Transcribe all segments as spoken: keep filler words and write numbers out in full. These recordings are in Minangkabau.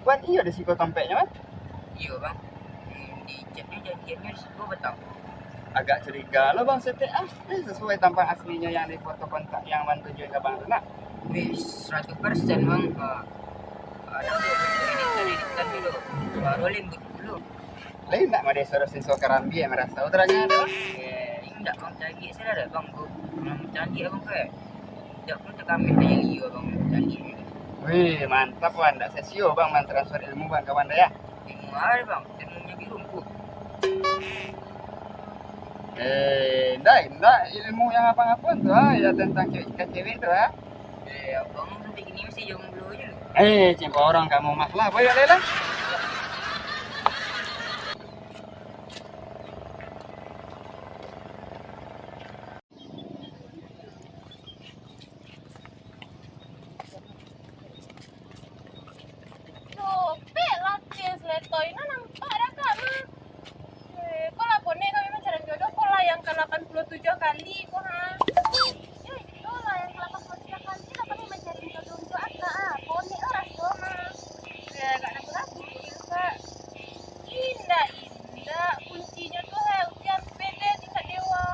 Wan, iyo di siko tampeknyo, Wan? Iyo, Bang. Hmm, di chatnyo janjiannyo di siko, Bang. Agak curiga lo, Bang, saketek ah. Eh, sasuai tampek aslinyo yang di foto kontak yang Wan tunjuakan ka Abang tu, nak? Wih, saratuih persen, Bang. Ah, ada tu, editan-editan dulu. Suaro lembut dulu. Lai indak mode suaro siswa karambia maraso tarangah tu? Eh, indak, Bang, caliak sajo dek Bang tu. Memang caliak Abang tu, eh. Indak pun takamih tanyo liyo Abang caliak. Wih, mantap, Wan. Ndak sasio Bang mantransfer ilmu Bang ka Wan tu, ya? Ilmu apo, Bang? Ilmu manyabuik rumpuik. Eh, indak, indak ilmu yang Abang apoan tu, ah, ya tentang cewek, ikan cewek tu, ah. Eh, Abang sampai kini masih jomblo je. Eh, cimpa urang kamu mah lah. Boy, alai lah. Capek lah, Tis, letoi. Nah, nampak dah, Kak, mah. Eh, ko lah konek kami mancari jodoh, ko lah yang ka lapan puluah tujuah kali ko, ha. Yo, itu lah yang ka lapan puluah tujuah kali lah kami mancari jodoh untuak akak, ah. Konek lah raso, ha. Eh, agak ragu-ragu, Kak. Indak, indak. Kuncinyo tu, heh, ujian pede tingkat dewa.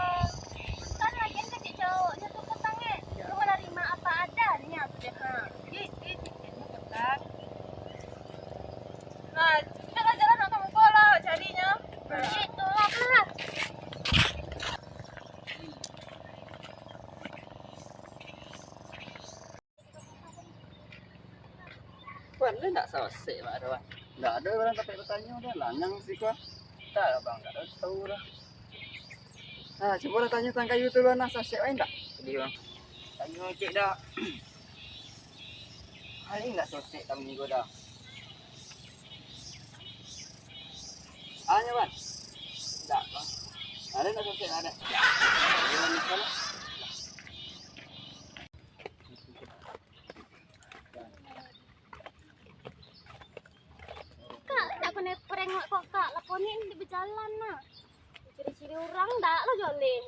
Kan lagian kecek cowoknyo tu petang, eh. Lu manarima apa adanya tu, deh, ha. Ih, ih, tiketnyo petang. Nah, capeklah jalan nak ka muko lah, carinyo. Itulah, lah. Wan, lai ndak sasek, Wan, ado, Wan? Ndak ado urang tampek batanyo, dah langang siko. Ndak lah, Bang, ndak ado tau dah. Nah, cubolah tanyo tang kayu tu, Wan, nah, sasek, Wan, ndak? Jadi, Bang. Tanyo cek dah. Paling ndak sasek kami ko dah. Anyo, Wan. Ndak, Bang. Ado ndak sasek, ado. Jalan di sana. Kak, ndak kanai prank wak kok, Kak. Lah konek ndak bajalan, nah. Ciri-ciri urang ndak lah jaleh.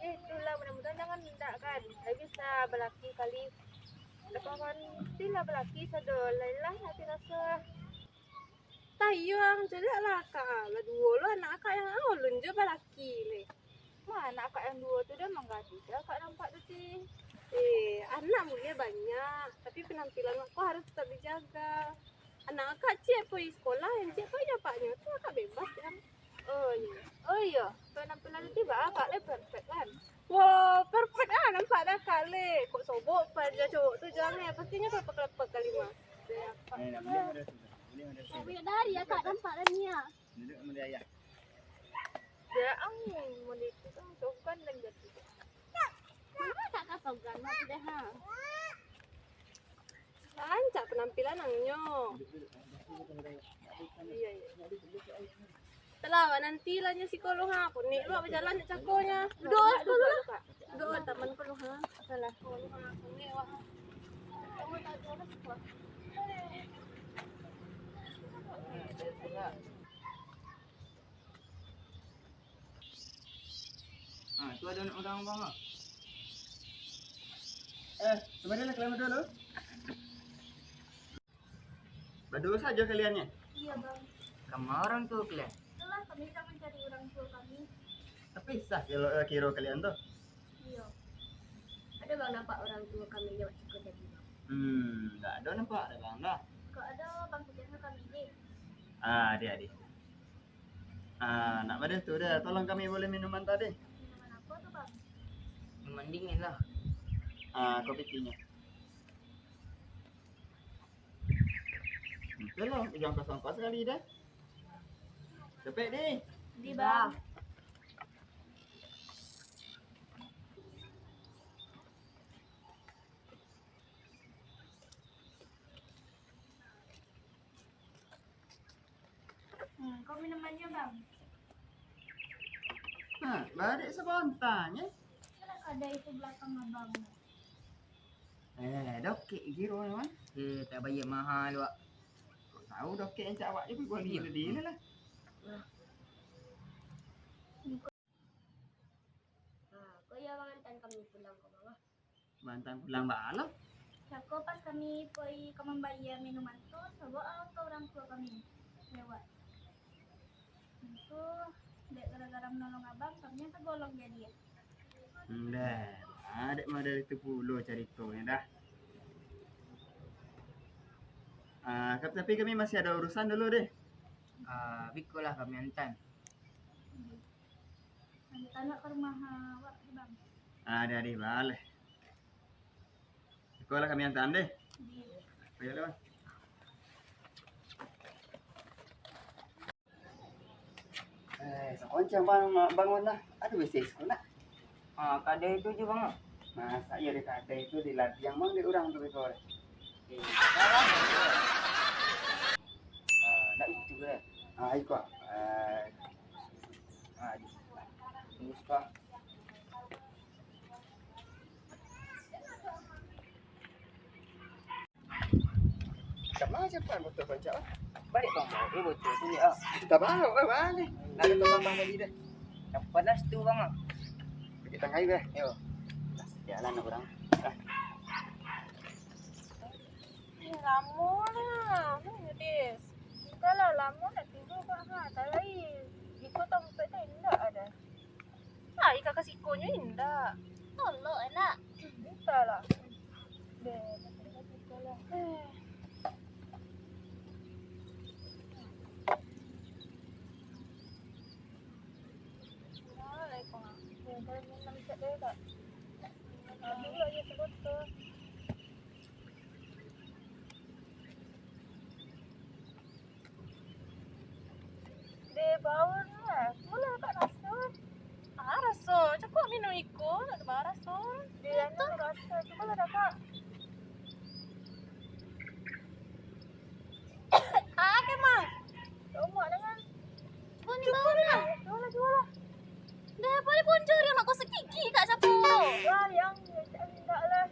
Eh, itulah, mudah-mudahan jangan ndak, kan. Lai bisa balaki kali. Lepas kan, itulah balaki sado, lai lah ati raso. Tayuang, caliak lah, Kak. Lah duo lo anak Kak yang ulun jo balaki, leh. Mah, anak akak yang duo tu dah manggadih dah, akak nampak tu, Ti. Eh, anak buliah banyak, tapi penampilan awak ko harus tetap dijaga. Anak akak ciek pai sekolah, yang ciek pai jo apaknyo tu, akak bebas, Yang. Oh, iyo. Oh, iyo. Penampilan tu baa, akak leh perfect, kan? Wow, perfect ah, nampak dah akak leh. Kok sobok pai jo cowok tu, Jang, eh. Pastinyo perfect-perfect kali mah. Eh, nak beli model tu, nak beli model tu. Banyak dari akak nampak dah ni, ah. Duduk sama dia, ayah. Dia ang model itu kan sogan dan jadi. Mama tak kasogan mah tu deh, ha. Rancak penampilan angnyo. Iya, iya. Telah, nanti lah nyo psikolog, ha. Konek lu bajalan nak cakonyo. Duduk, duduk, duduk, Kak. Duduk, taman ko lu, ha. Salah. Konek, wak. Kamu tak ada apa-apa. Ah, tu ado anak urang, Bang, ah. Eh, kamarilah kalian baduo lu. Baduo sajo kalian, nyo? Iya, Bang. Kama urang tuo kalian? Itulah, kami sedang mencari orang tua kami. Tapi sah kiro, kiro kalian tu? Iya. Ada, Bang, nampak orang tua kami lewat siko tadi, Bang? Hmm, ndak ado nampak ado, Bang, dah. Kok ado, Bang, pikirkan kami ni? Ah, adi, adi. Ah, nak pada tu dah, tolong kami boleh minuman tadi? Minuman apa tu, Bang? Minuman dingin lah. Ah, kopi tinyo. Betul lah, jangan kosong kos sekali dah. Cepet deh. Di, Bang. Hmm, kau minum aja, Bang. Nah, balik sebentar, ya. Salah kadai itu belakang abang. Eh, dokek giro, Wan. Eh, tak bayar mahal, Wak. Kok tahu dokek yang cak awak je, pergi beli lah. Nah, kok iya Bang antan kami pulang ko, Bang, ah? Antan pulang baa lo? Cako pas kami pai ka mambayia minuman tu, sabab ka urang tuo kami lewat. Itu dek gara-gara manolong abang, kami nan tagolong jadi. Ndak, ah, dek model itu pulo caritonyo dah. Ah, kap-, tapi kami masih ado urusan dulu deh. Ah, bikolah kami antan. Antan ka rumah, ah, awak, Bang. Ah, ado, ado, baleh. Iko lah kami antaan deh. Iya. Ayo lah, Bang. Eh, sakoncang, Bang, bangun lah. Aduh, besi sekolah. Ah, kadai tu je, Bang. Masa iya di kadai tu di ladiang, Bang, di urang tu beko. Eh, salah. Ah, ndak itu, eh. Ah, iko. Eh. Ah, di. Tunggu sekolah. Macam mana cepat botol pancak, ah? Balik, Bang, bawa botol tu, ya. Kita bawa, eh, balik. Nak ada tukang, Bang, tadi dah. Yang panas tu, Bang, ah. Sakit tangan dah. Yo. Jalan orang. Ah. Eh, lamo lah. Mana, Des? Kita lah lamo nak tidur, Kak, ha. Tak lain. Iko tampek tak indak ada. Ai, ka sikonyo indak. Tolok, enak. Entahlah. Deh, entahlah. Eh. Entahlah, kok. Deh, kalau minum cek deh, Kak. Aduh, lah, ya, sebotol. Deh, bau lah. Cubolah, Kak, raso. Ah, raso. Cako minum iko, tak ada bau raso. Deh, anu raso. Cubolah dah, Kak. Ah, oke, Mang. Cubo dengan. Cubo ni bau lah. Cubolah, cubolah. Deh, boleh bonjol yang nak gosok gigi, Kak, siapa? Wah, yang tak indak lah.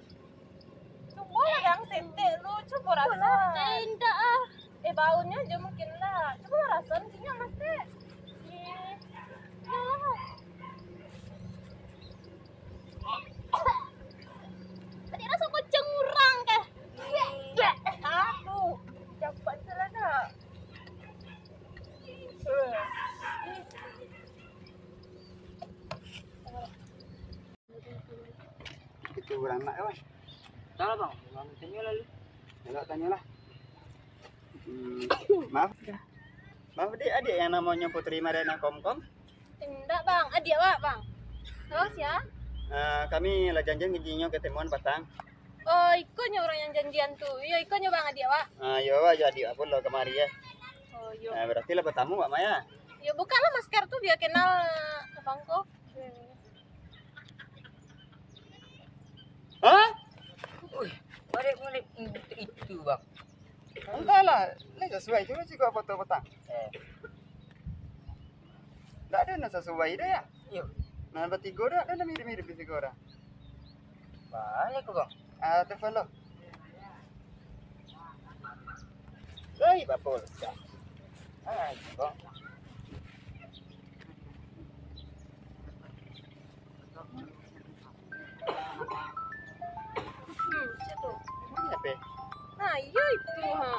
Cubolah, yang setek lu, cubo rasa. Eh, indak ah. Eh, baunyo aja mungkin lah. Cubolah rasa, mungkin nyaman, Tek. Iya. Iyalah. Tadi rasa kucing urang kah? Iya. Aku. Capat celana. Eh. Itu urang nak, Bang. Salah, Bang. Bang, tanyo lalu. Elok tanyolah. Hmm, maaf. Maaf, Dik, adiak yang namonyo Putri Mariana Komkom? Indak, Bang. Adiak awak, Bang. Halo, sia? Ah, kami lah janjian ka inyo ketemuan patang. Oh, ikonyo urang yang janjian tu. Iyo, ikonyo, Bang, adiak awak. Ah, iyo, awak jo adiak awak pulo kamari, eh. Oh, iyo. Ah, berarti lah batamu, Wak Maya. Iyo, bukalah masker tu, bia kenal, Bang, ko. Hah? Uih, barek-barek itu, Bang. Antahlah, lai sasuai juo jikok foto patang. Eh. Ndak ado nan sasuai doh, ya? Iyo. Nan batigo doh, ado nan mirip-mirip batigo doh. Baa ko, Bang? Ah, telepon lo. Oi, bapo lo. Ah, Bang. Hmm, situ. Mana P? Nah, iyo itu, ha.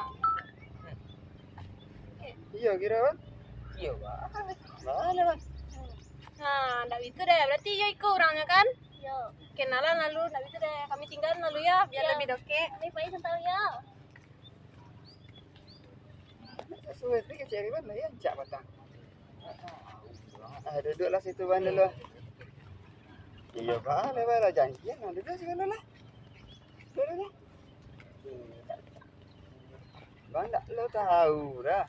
Iyo, kiro, Bang. Iyo, Bang. Mana, Bang? Nah, ndak itu deh. Berarti iyo iko urangnyo, kan? Iyo. Kenalan lalu, ndak itu deh. Kami tinggalan lalu ya, biar Iyo. lebih dokek. Kami pai santau ya. Sulit ni kecil kan, ya, cak patang. Ah, duduklah situ, Bang, dulu. Iyo, Bang, lah, Bang, lah janjian, nah, duduk situ lah. Duduk, duduk. Bang, ndak lo tahu dah.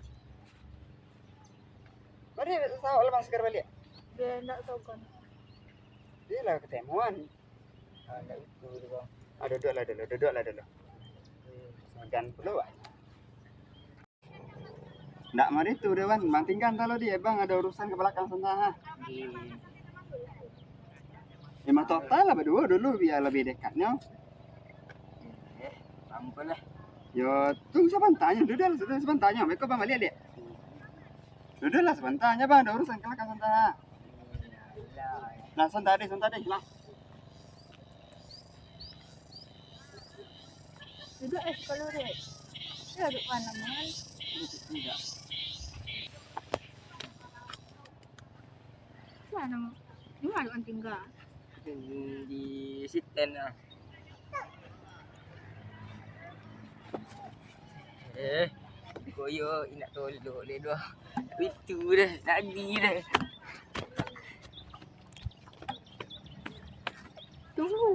Mari, sawak lah masker baliak. Dia ndak sopan. Dia lah ketemuan. Ah, ndak itu tu, Bang. Ah, duduklah dulu, duduklah dulu. Sagan pulo, Bang. Ndak mari tu deh, Bang. Bang tinggal talo di, Bang, ado urusan ka balakang sabanta, ha. Di Lima total lah baduo dulu, bia labiah dekatnyo. Eh, ampun lah. Yo, tunggu sabanta nyo, duduklah, duduklah sabanta nyo. Beko Bang baliak, Dek. Duduklah sabanta nyo, Bang, ado urusan ka balakang sabanta. Nah, sabanta deh, sabanta deh, lah. Duduak eh, kalau dek. Ya, duduk mana, Man? Indak. Mana, Man? Di mana, Man, tingga? Di siten lah. Eh, koyo indak tolok le doh. Itu dah, tadi dah. Tunggu.